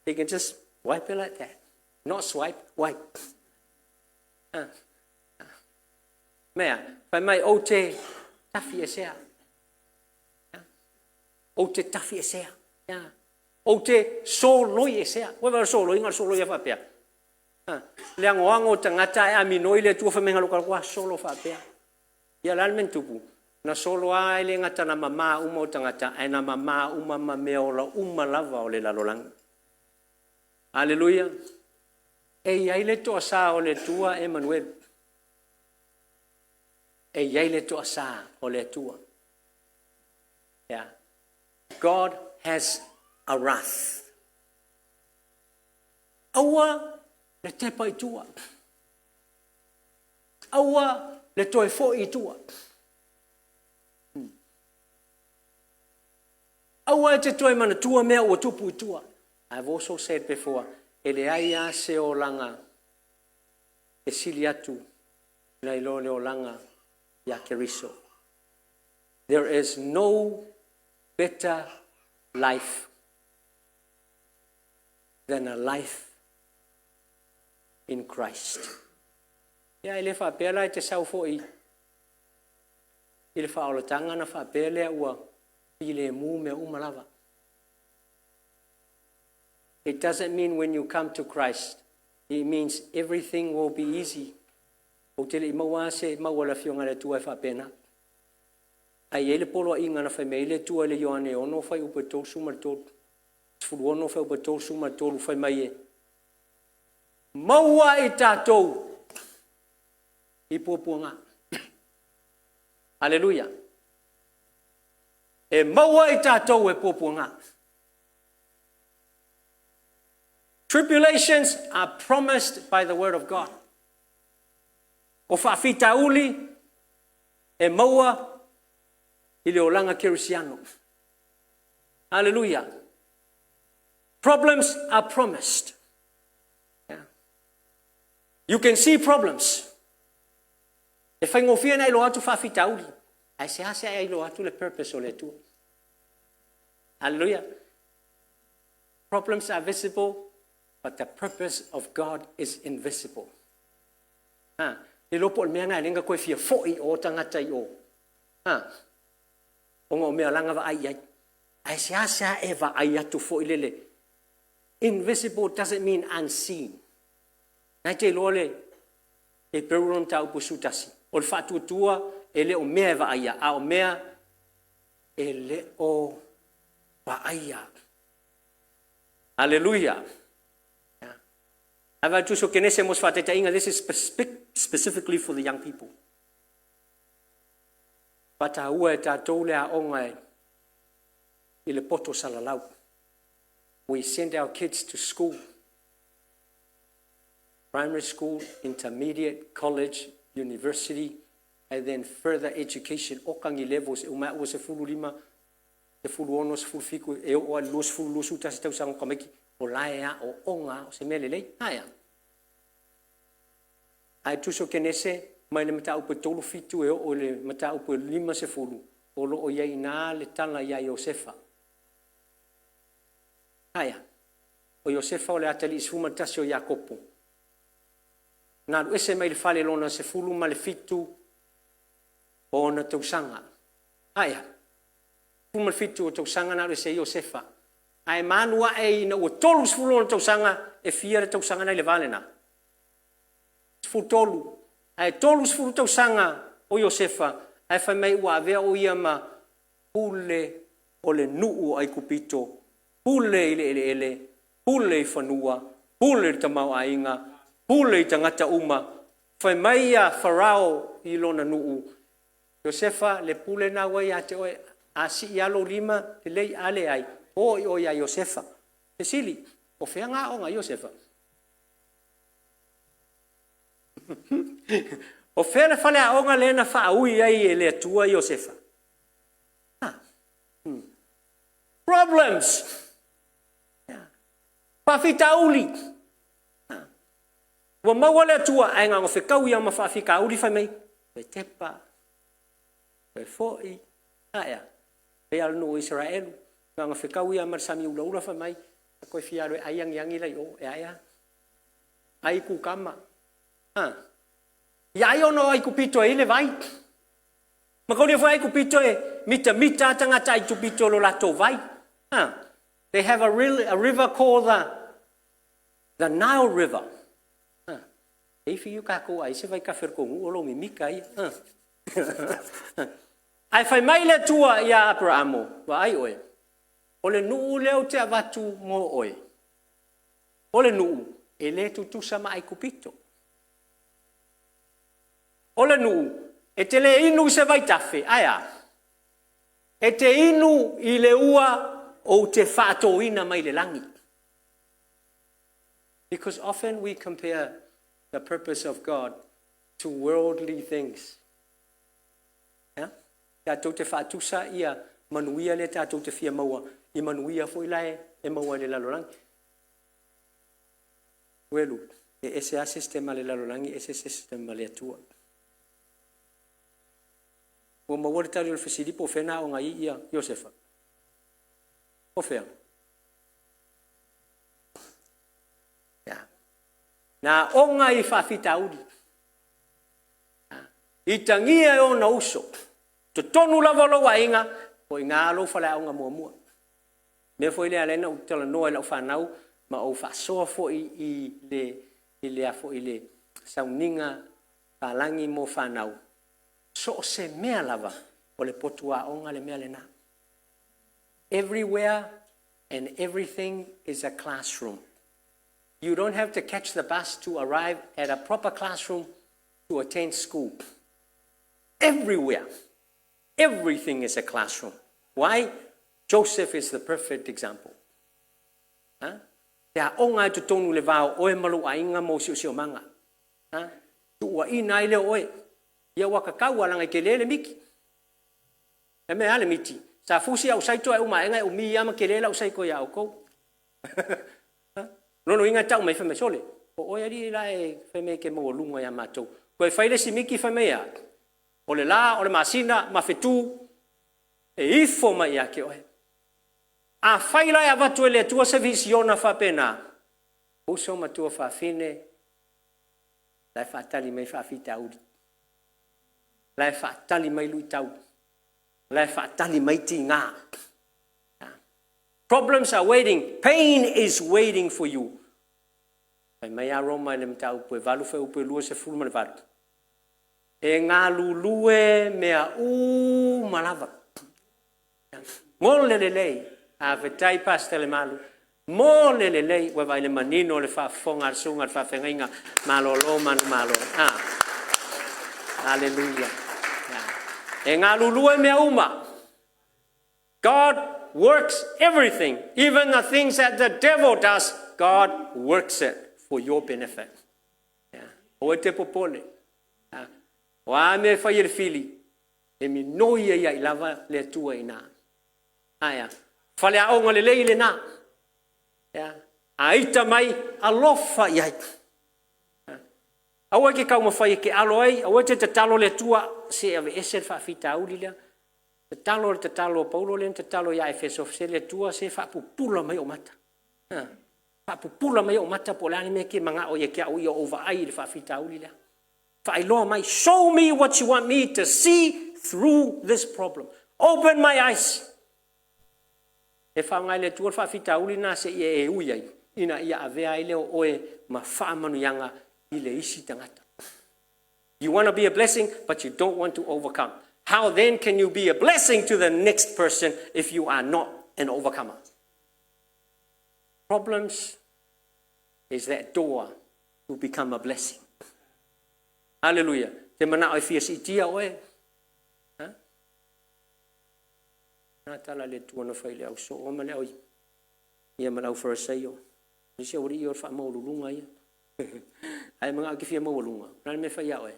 Speaker 1: He can just wipe it like that. Not swipe, wipe. Mea, fai mai ou te tafi esea. Ou te tafi esea. Ou te soloi esea. Ua vai soloi nga soloi a faapea. Le agoago o tagata e aminoi le Atua fai mai ngalo ka solo faapea. Ia la le mea na tupu, na solo lava e le gata na mamā uma o tagata, ae na mamā uma ma mea ola uma lava o le lalolagi. Aleluia. E i ai le toasā o le Atua Emanuele. E i ai le toasā o le Atua. Yeah. God has a wrath. Aua le tepa i tua. Aua le toe foi i tua. Aua e te toe manatua mea ua tupu i tua. I've also said before, e leai lava se olaga e sili atu nai lo le olaga ia Keriso. There is no better life than a life in Christ. Ia e le faapea la e te sau foi i le faaolataga na faapea lea ua filemu mea uma lava. It doesn't mean when you come to Christ, it means everything will be easy. Ou te le i maua se maua le afioga i le Atua e faapena. Ae i ai le poloaiga na fai mai ai le Atua i le Ioane 6 fuaiupu e 33. 16 fuaiupu e 33 fai mai e maua i tatou i puapuaga. Aleluia. E maua i tatou e puapuaga. Tribulations are promised by the word of God. O faafitauli e maua i le olaga kerisiano. Hallelujah. Problems are promised. Yeah. You can see problems. E faigofie na iloa atu faafitauli. Ae seasea e iloa atu le purpose o le Atua. Hallelujah. Problems are visible, but the purpose of God is invisible. Ha, le lopo o le mea na e lenga koe fia foi o tagata i o. Ha, ona o mea langa vaai ai. Ae seasea e vaai atu foi lele. Invisible doesn't mean unseen. Nai te iloa le Heperu lona mataupu 11, o le faatuatua e le o mea e vaaia, a o mea e le o vaaia. Aleluia! Ae vaai tusi o Kenese mo se faataitaiga, this is specifically for the young people. Faataua e tatou le aoga e i le poto salalau. We send our kids to school. Primary school, intermediate, college, university, and then further education. Oka ni levels, e uma ua 15, 16, 17, e oo a le 20, 21 tausaga o tamaiti, o la e aooga o se mea lelei. Ae a? Ae tusi o Kenese mai le mataupu e 37 e oo i le mataupu e 50, o lo o i ai i ina le tala ia Iosefa. Ae a? O Iosefa o le atalii 11 o Iakopo. Na alu ese mai le fale lona 17 o ona tausaga. Ae a? 17 o tausaga na alu ese ai Iosefa. Ae manu ae ina ua 30 ona tausaga, e fia le tausaga na i le va lena? 13. Ae 30 tausaga o Iosefa, ae fai mai ua avea o ia ma pule o le nuu o Aikupito, pule i le eleele, pule i fanua, pule i le tamaoaiga, pule i tagata uma. Fai mai ia Farao i lona nuu, Iosefa, le pule lena ua ia te oe, a sii lava lou lima, lelei, a leai, o i o ia Iosefa. Fesili, o fea na aoga ai Iosefa? O fea le faleaoga lea na faaui ai e le Atua Iosefa? Problems! Faafitauli! Ua maua le Atua ae na ona fetaui lava ma faafitauli fai mai, toe tepa, toe foi, ae a? Pei lava o le nuu o Isaraelu, na ona fetaui lava ma le sami ulaula fai mai, ta toe fia alu e ai agiagi la i o, e a e a? Ai kukama. Ha. Ia ai ona o Aikupito e i ai le vai. Mataulia foi Aikupito e mitamita lava tagata Aikupito i lo latou vai. Ha. They have a, real, a river called the Nile River. Ha. E ifi iu kākou ai se vai kafe o le kou nuu o lo mimika ia. Ha. Ae fai mai le Atua iā Aperaamo, vaai oe, o le nuu lea ou te avatu mo oe, o le nuu e le tutusa ma Aikupito. O le nuu e te le inu i se vaitafe, ae a? E te inu i le ua ou te faatōina mai le lagi. Because often we compare the purpose of God to worldly things. Yeah? Tatou te faatusa ia manuia lea tatou te fia maua i manuia foi la e maua i le lalolagi. Welu, e ese lava system a le lalolagi, ese system a le Atua. Ua maua le tali o le fesili po o fea na aoga ai ia Iosefa? O fea? Yeah. Na aoga i faafitauli. Itagia e ona uso. Totonu lava o lou aiga, o i ina lou faleaoga muamua. Mea foi lea ala ai ona ou talanoa i lau fanau ma ou faasoa foi i le i le a foi le sauniga palagi mo fanau. So o se mea lava, o le potu aoga le mea lena. Everywhere and everything is a classroom. You don't have to catch the bus to arrive at a proper classroom to attend school. Everywhere, everything is a classroom. Why? Joseph is the perfect example. Ha? Te aoga e totonu le va o oe ma lou aiga ma ou siosiomaga. Ha? Tuuaina ai lea o oe. Ia ua kakau a laga i tele le miti. E mea a le miti. Sa fusi au saito ae uma aega e umi lava ma tele lau saito ia outou. Lona uiga e tau mai fai mai, sole, o oe alii la e fai mai e te maualuga ia matou. Toe fai le isi miti fai mai e a? O le la, o le masina, ma fetu, e ifo mai ia te oe. Afai la e avatu e le Atua se visiona faapena, uso matua fafine, la e faatali mai faafitauli, la e faatali mai luitau, la e faatali mai tiga. Problems are waiting. Pain is waiting for you. Fai mai a Roma i le mataupu e 8 fuaiupu e 28, e galulue mea uma lava mo le lelei. Faafetai Pastor Lemalu mo le lelei. Ua vaai le manino o le faafofoga a le susuga i le faafeagaiga. Malolo manumalo. Aleluia. E galulue mea uma. God works everything, even the things that the devil does, God works it for your benefit. Aua e te popole. O a mea e fai e le fili, e minoi ai ai lava le Atua i ina. Ae a? Faleaoga lelei lena. A ita mai, alofa i ai. Aua e te taumafai e te alo ai, aua e te tatalo le Atua se aveese le faafitauli lea. Tatalo le tatalo a Paulo lea na tatalo ia Efeso, se le Atua se faapupula mai ou mata. Faapupula mai ou mata po o le a le mea e te manao ia te au ia ou vaai i le faafitauli lea. Faailoa mai, show me what you want me to see through this problem. Open my eyes. E faaaoga e le Atua le faafitauli lena seia e ui ai, ina ia avea ai lea o oe ma faamanuiaga i le isi tagata. You want to be a blessing, but you don't want to overcome. How then can you be a blessing to the next person if you are not an overcomer? Problems is that door to become a blessing. Hallelujah. Te manao e fia siitia oe. Ha? Nā tala le Atua na fai le au soo ma le au ia ma le au Farisaio. Nisi au alii o le faamaualuluga ia. Ae manao e te fia maualuga. O le mea fai ia oe?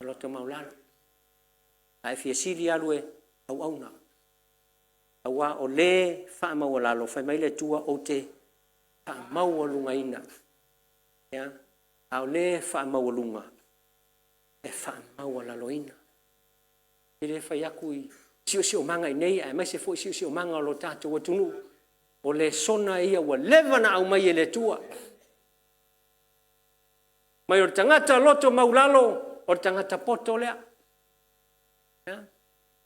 Speaker 1: Loto maulalo. Ae fia sili alu e auauna. Aua o le faamaualalo, fai mai le Atua ou te faamaualugaina. Ia? A o le faamaualuga, e faamaualaloina. E le fai atu i siosiomaga i nei, aemaise foi siosiomaga o lo tatou atunuu, o lesona ia ua leva na aumai e le Atua. Mai o le tagata loto maulalo, o le tagata poto lea.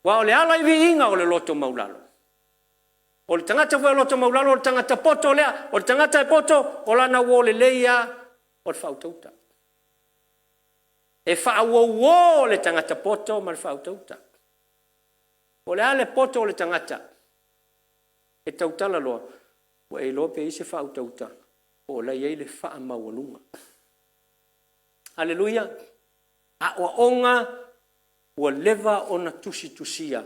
Speaker 1: Aua o le ala i viiga o le loto maulalo. O le tagata foi o loto maulalo, o le tagata poto lea. O le tagata e poto, o lana uo lelei lava o le faautauta. E faauouo le tagata poto ma le faautauta. O le a le poto o le tagata? E tautala loa, ua e iloa pe i ai se faautauta po o la e i ai le faamaualuga. Aleluia! Aoaoga ua leva ona tusitusia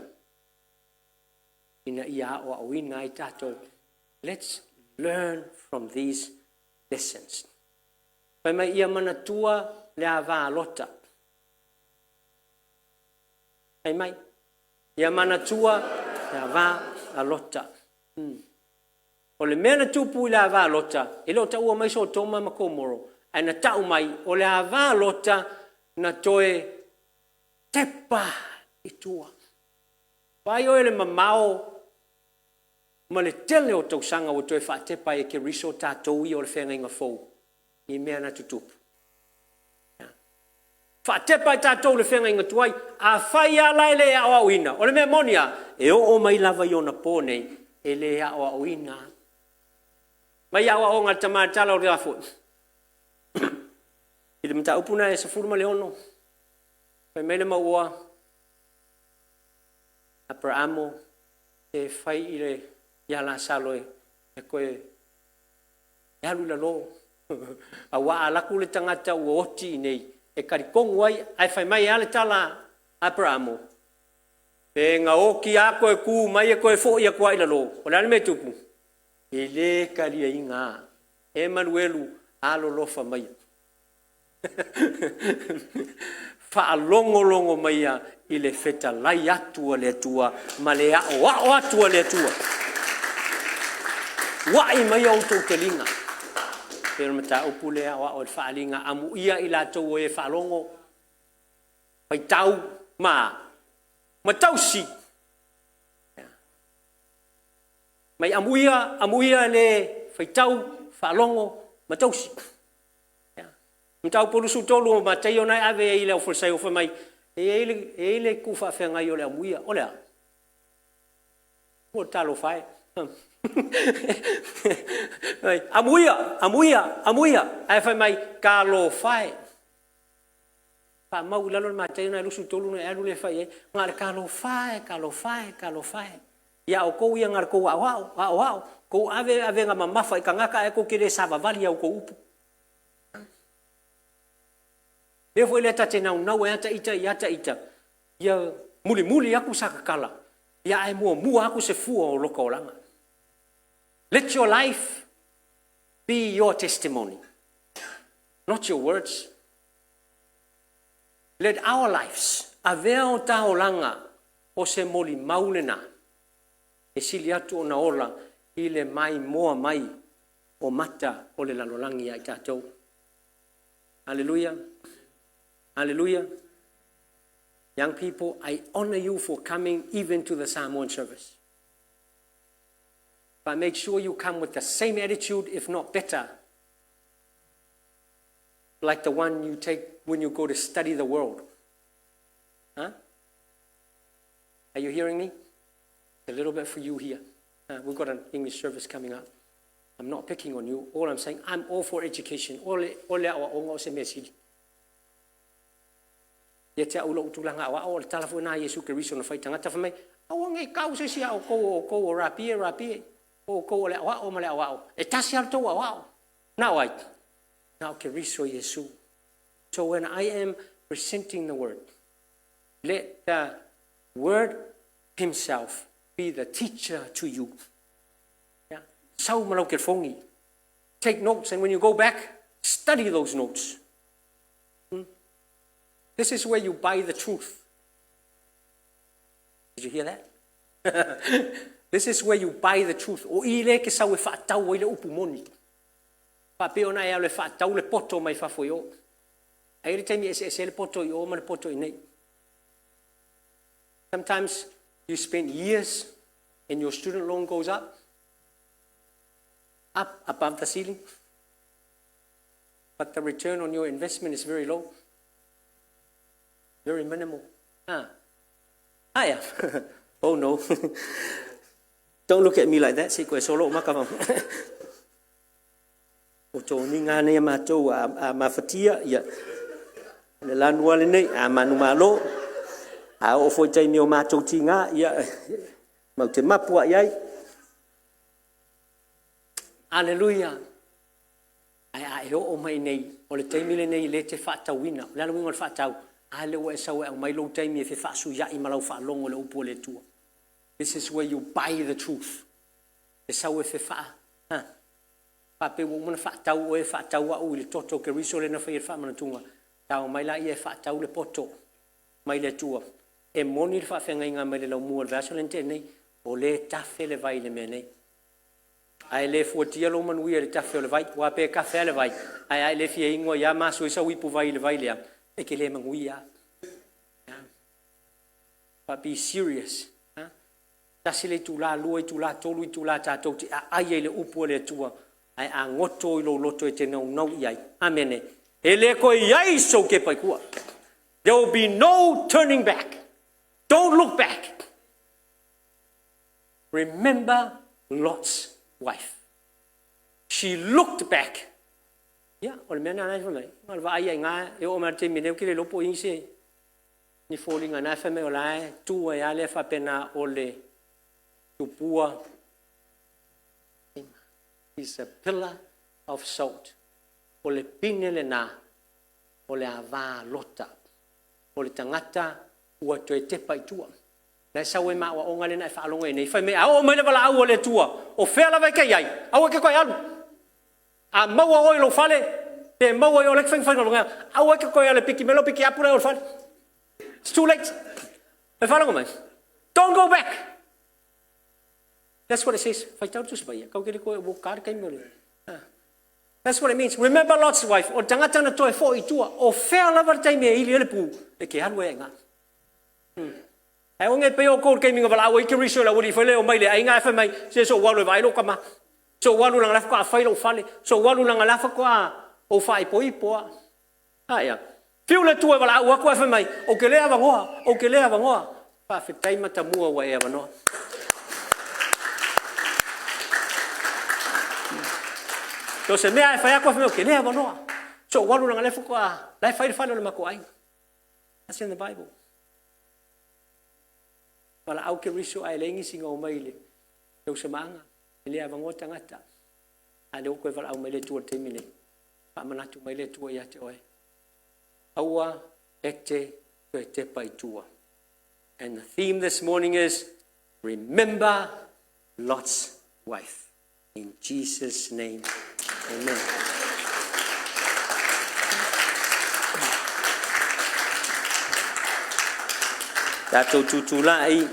Speaker 1: ina ia aoaoina ai tatou. Let's learn from these lessons. Fai mai ia manatua le ava a Lota. Fai mai, ia manatua le ava a Lota. O le mea na tupu i le ava a Lota, e le o taua mai Sotoma ma Komoro, ae na tau mai o le ava a Lota na toe tepa i tua. Vaai oe le mamao ma le tele o tausaga ua toe faatepa ai e Keriso tatou ia o le feagaiga fou i mea na tutupu. Faatepa e tatou le feagaiga tuai, afai lava la e le aoaoina, o le mea moni lava, e oo mai lava i ona po nei, e le aoaoina lava. Mai aoaoga a le tama i le tala o le a foi. I le mataupu lena e 16, fai mai le mauoa, Aperamo e fai i le ia Lasalo e toe e alu i lalo. Aua a alu atu le tagata ua oti i inei e talitonu ai, ae fai mai e a le tala a Aperamo? Pe na oti lava toe tu mai e toe foi atu lava i lalo. O le a le mea e tupu? E le taliaina. E maluelu alolofa maia. Faalogologo maia i le fetalai atu a le Atua ma le aoao atu a le Atua. Ua'i mai outou taliga. Pei o le mataupu lea e aoao i le faaaliga amuia i latou o e faalogo, faitau ma tausi. Mai amuia, amuia le faitau, faalogo ma tausi. Mataupu 23 o Mataio na e ave ai i le aufalesaio fai mai, e i ai le itu faafeagai o le amuia. O le a? Ua talofa e. Amuia, amuia, amuia, ae fai mai, talofa e. Faamau i lalo le Mataio lena 23 ona e alu lea e fai i ai. Na o le talofa e, talofa e, talofa e. Ia outou ia na o le tou aoao, aoao, tou ave avega mamafa i tagata ae tou te le savavali i a outou upu. Mea foi lea ta te naunau ai a ita ia ta ita, ia mulimuli atu sa tatala, ia ae muamua atu se fua o lota olaga. Let your life be your testimony, not your words. Let our lives, avea o ta olaga o se molimau lena e sili atu ona ola i le maimoa mai o mata o le lalolagi ia i tatou. Hallelujah. Hallelujah. Young people, I honor you for coming even to the Samoan service. But make sure you come with the same attitude, if not better, like the one you take when you go to study the world. Huh? Are you hearing me? A little bit for you here. We've got an English service coming up. I'm not picking on you. All I'm saying, I'm all for education. O le aoaoga o se mea sili. Ia te au lou tulaga aoao, o le tala foi na a Iesu Keriso na fai i tagata, fai mai, aua ne i tau se isi a outou o outou o Rapi e, Rapi e, o outou o le aoao ma le aoao. E tasi lava le tou aoao. Na o ai? Na o Keriso Iesu. So when I am presenting the word, let the word himself be the teacher to you. Yeah. Sau ma lau telefoni. Take notes, and when you go back, study those notes. This is where you buy the truth. Did you hear that? This is where you buy the truth. O i le ke sau e whaatau ai le upu moni. Faapea ona e alu e faatau le poto mai fafo i o. Ai le taimi e eseese le poto i o ma le poto i nei. Sometimes you spend years and your student loan goes up, up above the ceiling, but the return on your investment is very low, very minimal. Ah, yeah. Oh no. Don't look at me like that. Se koe solo o maka. O tōni ngā nei a mātou a mafatia, ia, le lanu ale nei, a manu malo, a o foi taimi o mātou tīngā, ia, mau te mapu a iai. Aleluia. Ae a e oo mai nei, o le taimi lenei le te faatauina. O le a le uiga o le faatau? A lea ua e sau e aumai lou taimi e fefaasuiai ma lau faalogo i le upu a le Atua. This is where you buy the truth. E sau e fefaa. Ha. Faapea ua uma ona faatau oe, faatau au i le toto o Keriso lea na faia i le faamanatuga. Tao mai laia e faatau le poto mai le Atua. E moni le faafeagaiga mai le laumua o le vaiaso lea na tea nei, o lea e tafe le vai i le mea nei. Ae le fuatia lou manuia i le tafe o le vai, aua pe tafe lava le vai, ae a e le fia inu ai lava ma asu ai sau ipuvai i le vai lea, e te le manuia lava. But be serious. Ha? Tasi le itula, lua itula, tolu itula tatou te aai ai le upu a le Atua, ae a goto i lou loto e te naunau i ai. Amene. E le koe i ai sou kepa i tua. There will be no turning back. Don't look back. Remember Lot's wife. She looked back. Ia, o le mea lena e fai mai, o le vaai ai ngā, e oo mai le taimi nei, o ke le iloa po o i ai se ni foliga na e fai mai o la e tu ai lava lea faapena o le tupua is a pillar of salt. O le pine lena o le ava Lota. O le tagata ua toe tepa i tua. Na e sau ai ma aoaoga lea na e faalogo ai nei, fai mai a oo mai le valaau a le Atua, o fea lava e te i ai, aua e te toe alu. A maua oe i lou fale, pe maua i o le faiga, aua e te toe alu e piki mai lau piki apu la i o le fale. It's too late. E faalogo mai. Don't go back. That's what it says. Faitau le Tusi Paia. Kau ke le koe ua ka le taimi o le. That's what it means. Remember Lot's wife. O le tagata na toe foi i tua. O fea lava le taimi e ili ai le pu, e ke alu ai i ngā. Ae o nge pe o kou le taimi na valaau ai Keriso i le aualii foi lea e omai i le aiga ae fai mai, se so ou alu e vaai lou tama. So ou alu leaga la faatoa fai lou fale. So ou alu leaga la faatoa ou faaipoipo a. A ia. Fiu le Atua e valaau atu ae fai mai, ou te le avanoa, ou te le avanoa. Faafetai Matamua ua e avanoa. So se mea e fai atu, fai mai, ke le avanoa. So ou alu leaga o lea faatoa, la e fai le fale o le matou aiga. That's in the Bible. Valaau Keriso ae leai nisi na omai i le tausamaaga, e le avanoa tagata. A lea ua toe valaau mai le Atua i le taimi lenei. Faamanatu mai le Atua ia te oe. Aua e te toe tepa i tua. And the theme this morning is remember Lot's wife. In Jesus' name, amen. Tatou tutulai,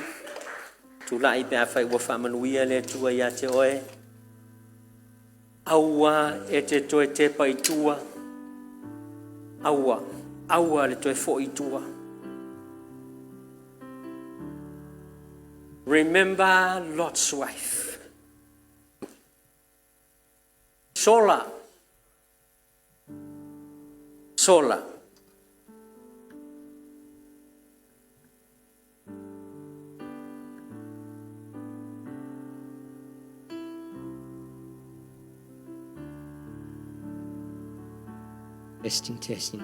Speaker 1: tulai pe afai ua faamanuia le Atua ia te oe. Aua e te toe tepa i tua. Aua, aua le toe foi i tua. Remember Lot's wife. Sola. Sola. Testing, testing.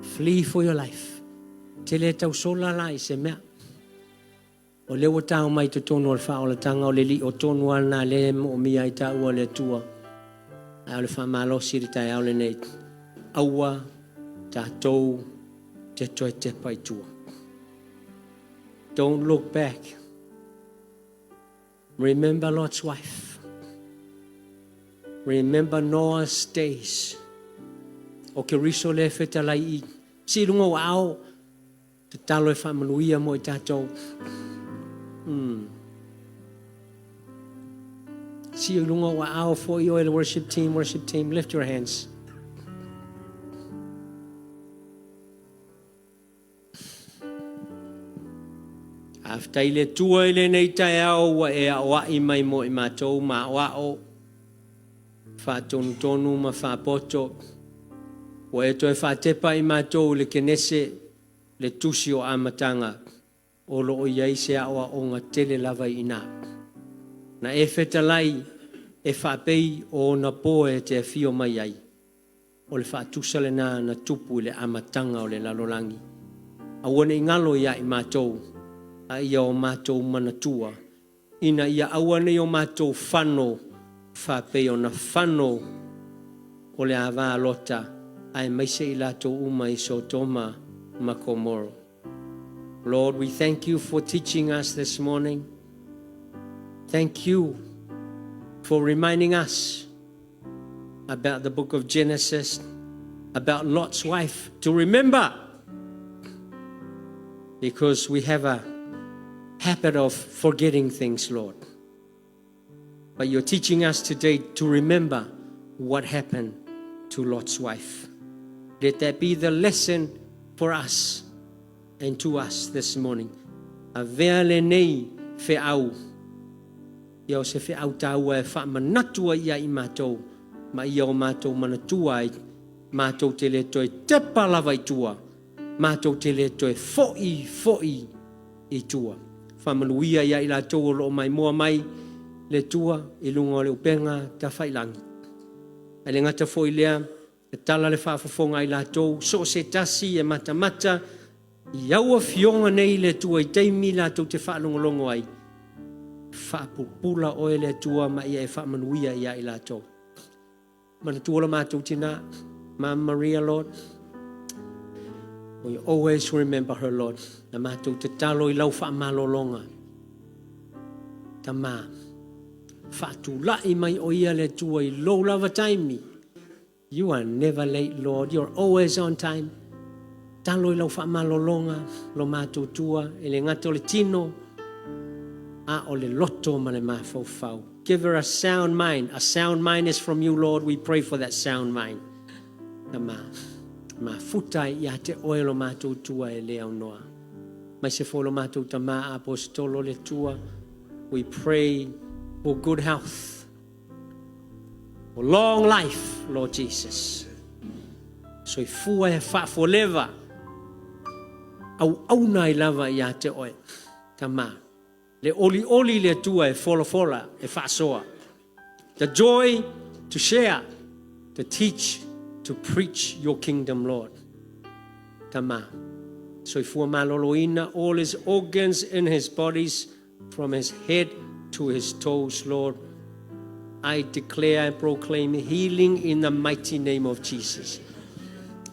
Speaker 1: Flee for your life. Te le tau sola la i se mea. O lea ua tau mai totonu o le faaolataga o le lio tonu lava lena lea e moomia ai taua le Atua. Ae o le faamalosi i le taeao lenei, aua tatou te toe tepa i tua. Don't look back. Remember Lot's wife. Remember Noah's days. O Keriso le fetalai i si lunga o ao Tatalo e faamanuia mo i tatou. See i lunga o aao foi oe le worship team, worship team, lift your hands. Faafetai le Atua i lenei taeao ua e aoai mai mo i matou ma aoao faatonutonu ma faapoto. Ua e toe faatepa i matou i le Kenese le tusi o Amataga, o lo o i ai se aoaoga tele lava i ina. Na e fetalai e faapei o ona po e te afio mai ai, o le faatusa lena na tupu i le amataga o le lalolagi. Aua ne i galo ia i matou, a ia o matou manatua, ina ia aua nei o matou fano faapei ona fano o le ava a Lota, aemaise i latou uma i Sotoma ma Komoro. Lord, we thank you for teaching us this morning. Thank you for reminding us about the book of Genesis, about Lot's wife, to remember, because we have a habit of forgetting things, Lord. But you're teaching us today to remember what happened to Lot's wife. Let that be the lesson for us and to us this morning. Avea lenei feau, ia o se feau taua e faamanatu ai ia i matou, ma ia o matou manatua ai, matou te le toe tepa lava i tua, matou te le toe foi foi i tua. Faamanuia ia i latou o lo o maimoa mai le Atua i luga o le upega tafailagi. Ae le gata foi lea, e tala le faafofoga a i latou, so o se tasi e matamata i au afioga nei le Atua i taimi latou te faalogologo ai, faapupula oe le Atua ma ia e faamanuia ia i latou. Manatua lo matou tina, Mama Maria, Lord. We always remember her, Lord. Na matou tatalo i lau faamalologa. Tama, faatulai mai o ia le Atua i lou lava taimi. You are never late, Lord. You're always on time. Talo i lau faamalologa, lo matou tua, e le gata o le tino, a o le loto ma le mafaufau. Give her a sound mind. A sound mind is from you, Lord. We pray for that sound mind. Tama, mafuta ai ia te oe lo matou tua e le aunoa. Mai se fo lo matou tama apostolo le tua. We pray for good health, for long life, Lord Jesus. Soifua e faafoleva, auauna ai lava ia te oe. Tama, le olioli le Atua e folafola, e faasoa. The joy to share. to teach, to preach your kingdom, Lord. Tama. Soifua maloloina, all his organs in his bodies, from his head to his toes, Lord. I declare and proclaim healing in the mighty name of Jesus.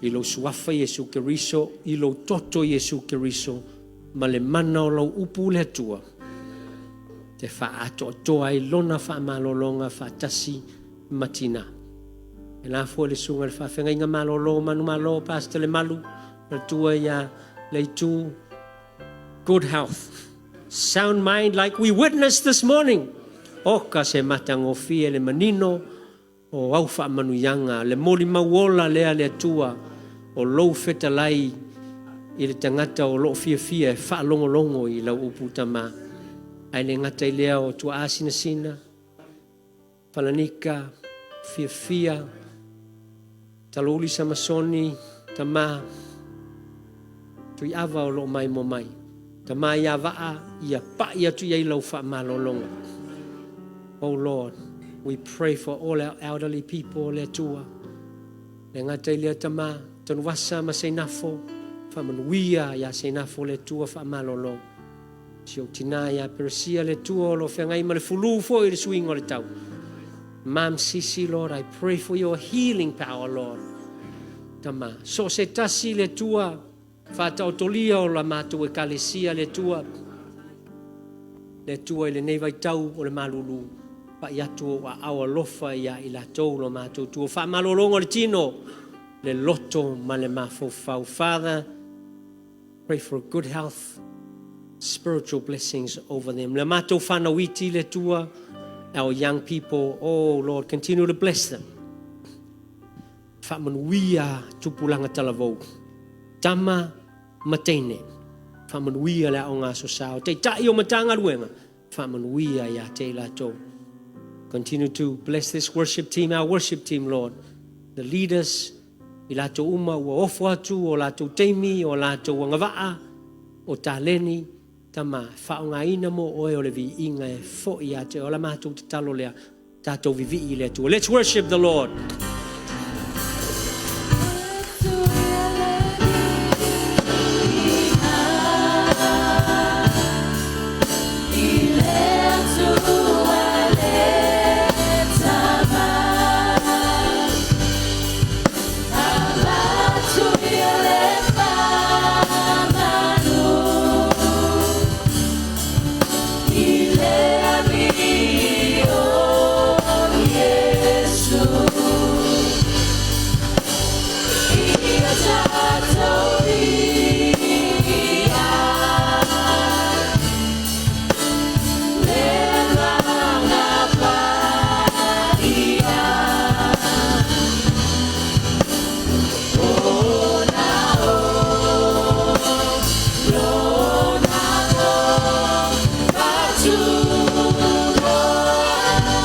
Speaker 1: I lou suafa Iesu Keriso, i lou toto Iesu Keriso, ma le mana o lau upu le Atua. Te faaatoatoa ai lona faamalologa faatasi ma tina. E la foi le susuga i le faafeagaiga malolo manumalo Pastor Lemalu, Matua ia Leitu, good health, sound mind like we witnessed this morning. Oka se matagofie le manino o au faamanuiaga, le molimau ola lea le Atua o lou fetalai i le tagata o loo fiafia e faalogologo i lau upu tama. Ae le gata i lea o tuaa sinasina, Falanika, fiafia, Talouli Samasoni, tama, Tuiava o loo maimoa mai. Tama ia Vaa, ia pai atu i ai lau faamalologa. Oh Lord, we pray for all our elderly people, le Atua. Le gata i lea tama, Tanuvasa ma Seinafo, faamanuia ia Seinafo le Atua faamalolo. Si ou tina ia Peresia le Atua o lo feagai ma le fulu foi i le suiga o le tau. Mam Sisi, Lord, I pray for your healing power, Lord. Tama, so se tasi le Atua, faataotolia o la matou ekalesia le Atua, le Atua i lenei vaitau o le malulu, pai atu o aao alofa ia i latou lo matou tua. Faamalologa o le tino, le loto ma le mafaufau. Father, pray for good health, spiritual blessings over them. Le matou whanau iti le Atua, our young people, oh Lord, continue to bless them. Faamanuia tupulaga talavou. Tama ma teine. Faamanuia le aoga aso sa. O taitai o Matagaluega. Faamanuia ia te i latou. Continue to bless this worship team, our worship team, Lord. The leaders, i latou uma ua ofo atu o latou taimi, o latou agavaa, o taleni, tama, faaaogaina mo oe o le viiga e foi ia te oe. O la matou tatalo lea, tatou vivii i le Atua. Let's worship the Lord.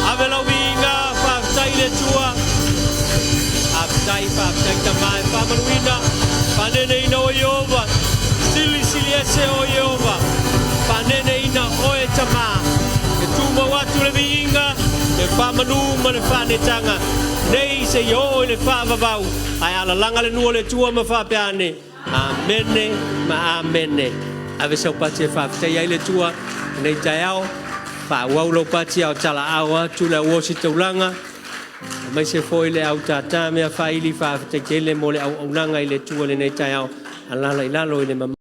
Speaker 1: Ave lau viiga, faafetai i le Atua. Faafetai, faafetai Tama e faamanuina, faaneneina o Ieova, silisili ese o Ieova, faaneneina oe Tama. E tumau atu le viiga, le faamanu ma le faanetaga, nei seia oo i le faavavau, ae alalaga le nuu o le Atua ma faapea ane, Amene ma amene. Ave sau pati e faafetaia ai le Atua i lenei taeao. Faaauau lau pati a o talaao atu le auositaulaga, aemaise foi le au tātā mea faaili. Faafetai tele mo le auaunaga i le Atua i lenei taeao. Alaala i lalo i le mamalu.